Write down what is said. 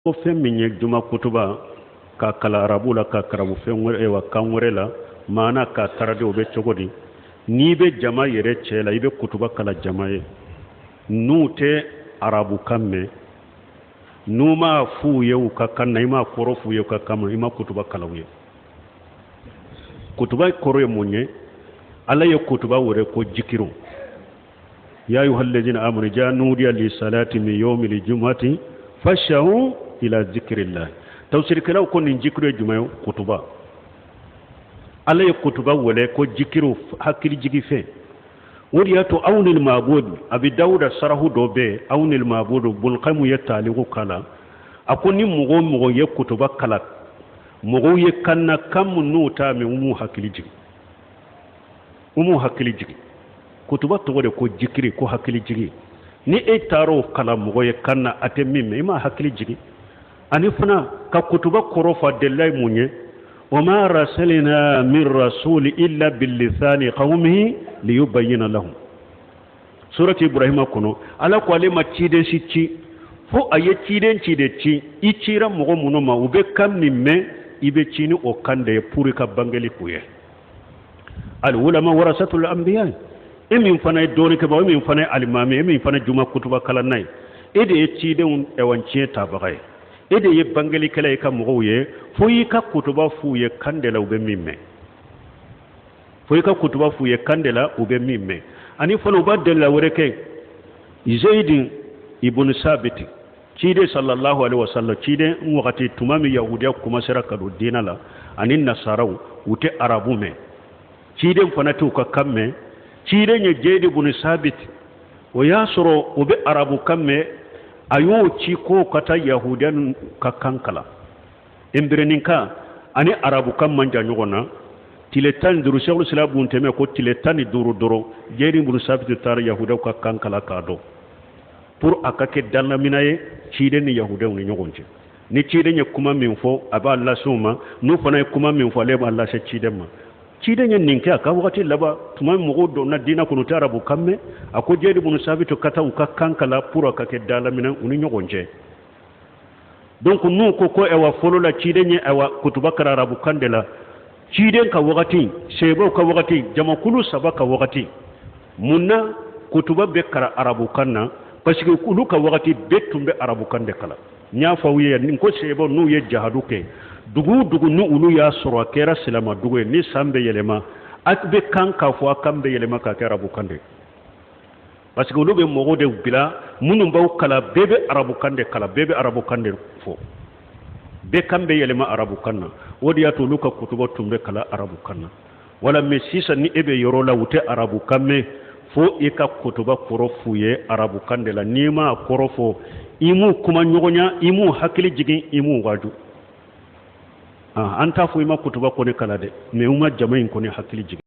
Ko fɛn min ye juma kutuba k'a kalan arabu la k'a karabu fɛn wɛrɛ wa kan wɛrɛ la, maana k'a traduit, o bɛ cogo di? N'i bɛ jama yɛrɛ cɛ la, i bɛ kutuba kalan jama ye, n'u tɛ arabukan mɛn, n'u m'a f'u ye u ka kan na, i m'a kɔrɔ f'u ye u ka kan na, i ma kutuba kalan u ye. Kutuba kɔrɔ ye mun ye? Ala ye kutuba wele ko jikiru. Ya ayuha alladhina amanu iza nudiya lisalati min yawmil jumu'ati fas'au ila zikrillah. Tafsirikɛlaw ko nin jikiru ye jumɛn ye? Kutuba. Ala ye kutuba wele ko jikiru, hakilijigi fɛn. O de y'a to Awnil Mabud, Abi Dawuda sarahu dɔ bɛ yen, Awnil Mabud, Bunkayimu ye taliku k'a la. A ko ni mɔgɔ o mɔgɔ ye kutuba kalan mɔgɔw ye kan na, kan min n'u t'a mɛn, u m'u hakili jigin, u m'u hakili jigin. Kutuba tɔgɔ de ko jikiri, ko hakili jigin. Ni e taara o kalan mɔgɔ ye kan na a tɛ min mɛn, i m'a hakili jigin. Ani fana ka kutuba kɔrɔ fɔ, a delila ye mun ye? Wa ma arsalna min rasuli illa bilisani qawmihi liyubayyina lahum. Surati Ibrahima kɔnɔ, Ala ko ale ma ciden si ci fo a ye ciden ci de ci i cira mɔgɔ minnu ma, u bɛ kan min mɛn, i bɛ ci ni o kan de ye pour i ka bangeli k'u ye. Al ulama warasatul anbiya. E min fana ye dɔɔnikɛbaa, e min fana ye alimami, e min fana ye juma kutuba kalanna ye, e de ye cidenw ɛwan tiɲɛ tabaga ye, e de ye bangelikɛla ye ka mɔgɔw ye, fo i ka kutuba f'u ye kan de la u bɛ min mɛn, fo i ka kutuba f'u ye kan de la u bɛ min mɛn. Ani fana u b'a delila wɛrɛ kɛ, Zeyidi ibn Sabiti, ciden sallallahu alaihi wasallam, ciden wagati tuma min yahudiya commencera ka don diinɛ la ani nasaraw, u tɛ arabu mɛn, ciden fana tɛ u ka kan mɛn. Ciden ye Zeyidi ibn Sabit, o y'a sɔrɔ o bɛ arabu kan mɛn, a y'o ci k'o ka taa yahudiya ka kan kalan. Ebreninkan ani arabukan man jan ɲɔgɔn na. Tile 15, Sɛkul Islam Bun Tɛmɛ ko tile 15 dɔrɔn, Zeyidi ibn Sabit taara yahudiyaw ka kan kalan k'a dɔn, pour a ka kɛ dalamina ye ciden ni yahudiyaw ni ɲɔgɔn cɛ. Ni ciden ye kuma min fɔ, a b'a lase u ma, n'u fana ye kuma min fɔ, ale b'a lase ciden ma. Ciden ye nin kɛ a ka wagati laban tuma min mɔgɔw donna diinɛ kɔnɔ, u tɛ arabu kan mɛn, a ko Zeyidi ibn Sabit ka taa u ka kan kalan pour a ka kɛ dalamina u ni ɲɔgɔn cɛ. Donc n'u ko ko ayiwa fɔlɔ la ciden ye ayiwa kutuba kalan arabu kan de la, ciden ka wagati, seebaw ka wagati, jamakulu saba ka wagati, mun na kutuba bɛ kalan arabu kan na? Parce que olu ka wagati bɛɛ tun bɛ arabu kan de kalan. N y'a fɔ aw ye nin ko seebaw n'u ye jahadu kɛ dugu o dugu, ni olu y'a sɔrɔ a kɛra silama dugu ye, ni san bɛ yɛlɛma, a bɛ kan k'a fɔ, a kan bɛ yɛlɛma k'a kɛ arabu kan de, parce que olu bɛ mɔgɔw de bila minnu b'aw kalan, bɛɛ bɛ arabukan de kalan, bɛɛ bɛ arabukan de fɔ, bɛɛ kan bɛ yɛlɛma arabukan na. O de y'a to olu ka kutuba tun bɛ kalan arabukan na. Wala mais sisan ni e bɛ yɔrɔ la, u tɛ arabukan mɛn, fo i ka kutuba kɔrɔ f'u ye arabukan de la. N'i m'a kɔrɔ fɔ, i m'u kuma ɲɔgɔnya, i m'u hakili jigin, i m'u waaju. An t'a fɔ i ma kutuba kɔni kalan dɛ, mais u ma jama in kɔni hakili jigin.